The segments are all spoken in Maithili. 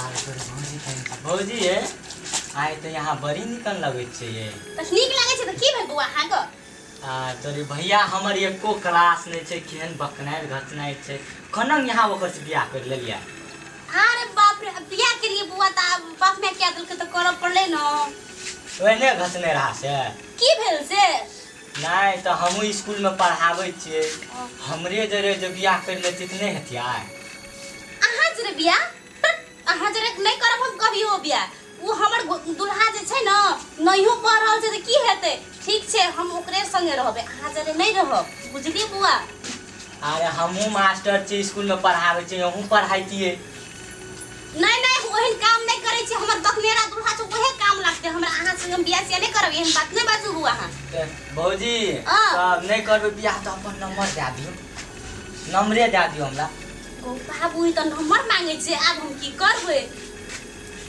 आर तोर भौजी केहन छै? भौजी ये आइ तऽ यहाँ बड़ी निकन लगै छै ये। तऽ नीक लागै छै तऽ की भेल बौआ अहाँके? आ तोरे भैया हमर एको क्लास नहि छै, केहन बकनाइ घचनाइ छै। कनन यहाँ ओकर से बियाह कर लेलियै? अरे बाप रे, अब बियाह केलिए बौआ तऽ आब बाप माय कए देलकै तऽ करऽ पड़लै ने। ओहने घचने रहा से? की भेल से? नहि तऽ हमहूँ स्कूलमे पढ़ाबै छियै, हमरे जरे जे बियाह कर लेती तऽ नहि हेतियै? अहाँ जरे बियाह? अहाँ जरे नहि करब हम कभियो बियाह। ओ हमर दुल्हा जे छै ने, नहियो पढ़ रहल छै तऽ की हेतै? ठीक छै, हम ओकरे संगे रहबै, अहाँ जरे नहि रहब, बुझलियै बौआ? अरे हमहूँ मास्टर छी, स्कूलमे पढ़ाबै छियै, अहूँ पढ़ाइतियै। नहि नहि, ओहन काम नहि करै छी। हमर बकनेरा दुल्हा छै, ओहे काम लागतै हमरा। अहाँ संगे हम बियाह सियाह नहि करब, एहन बात नहि बाजू बौआ अहाँ। तऽ भौजी, हँ। तब नहि करबै बियाह तऽ अपन नंबर दए दियौ, नंबरे दए दियौ हमरा। गौ बाबू, ई तऽ नंबर मांगै छै, आब हम की करबै?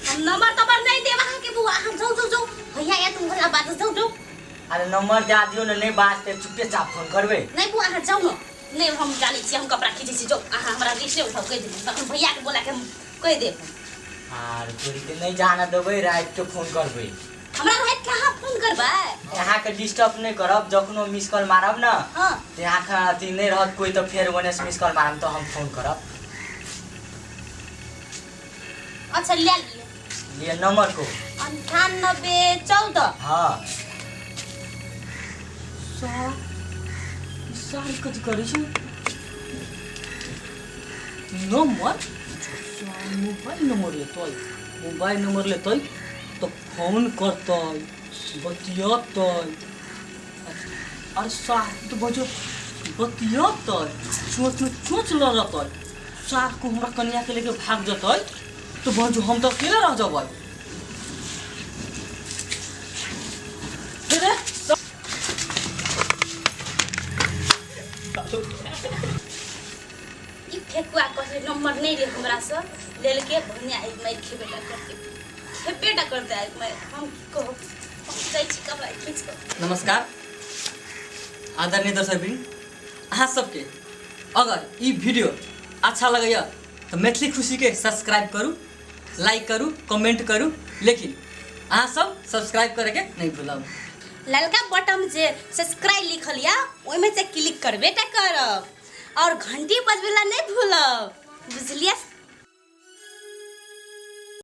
हम नंबर तंबर नहि देब अहाँके बौआ। अहाँ जाउ जाउ जाउ, भैया आयत ओकरा बाद, जाउ जाउ। अरे नंबर दए दियौ ने, नहि बाजतै चुपे चाप फोन करबै। नहि बौआ, अहाँ जाउ ने। नहि, हम जानै छी, हम कपड़ा खींचै छी, जाउ अहाँ, हमरा रिक्स नहि उठाउ, कहि देब तखन भैयाके बोला के हम कहि देब। आर तोरीके नहि जाना देबै, रातिके फोन करबै। हमरा राति के अहाँ फोन करबै? अहाँके डिस्टर्ब नहि करब, जखनो मिस कॉल मारब ने तऽ अहाँके अथी नहि रहत कोइ, तऽ फेर ओन्नेसँ मिस कॉल मारब तऽ हम फोन करब। अच्छा, ले लिअ। लिअ नंबर को। 98 14। हाँ। सारी कथी करै छै? नंबर, मोबाइल नंबर लेतै? मोबाइल नंबर लेतै तऽ फोन करतै, बतियतै। अरे साह तऽ बजो बतियतै, चोच में चोच लड़तै। साह को हमरा कनिया के लेके भाग जेतै तऽ बजो हम तऽ अकेले रह जेबै रे। ई फेकुआ कहले नंबर नहीं ले हमरा से, लेलके भने आई मारि खेबे टा करते, खेबे टा करते आई मारि। हम की कहब, हम जाइ छी कपड़ा खींच कऽ। नमस्कार आदरणीय दर्शकवृंद, अहाँ सबके अगर ई वीडियो अच्छा लगैया तऽ मैथिली खुशीके सब्सक्राइब करू, लाइक करू, कमेंट करू, लेकिन अहाँ सब सब्सक्राइब करैके नहि भूलब। ललका बटन जे सब्सक्राइब लिखल या ओहिमे से क्लिक करबे टा करब और घंटी बजबेला नहीं भूलब, बुझलियै?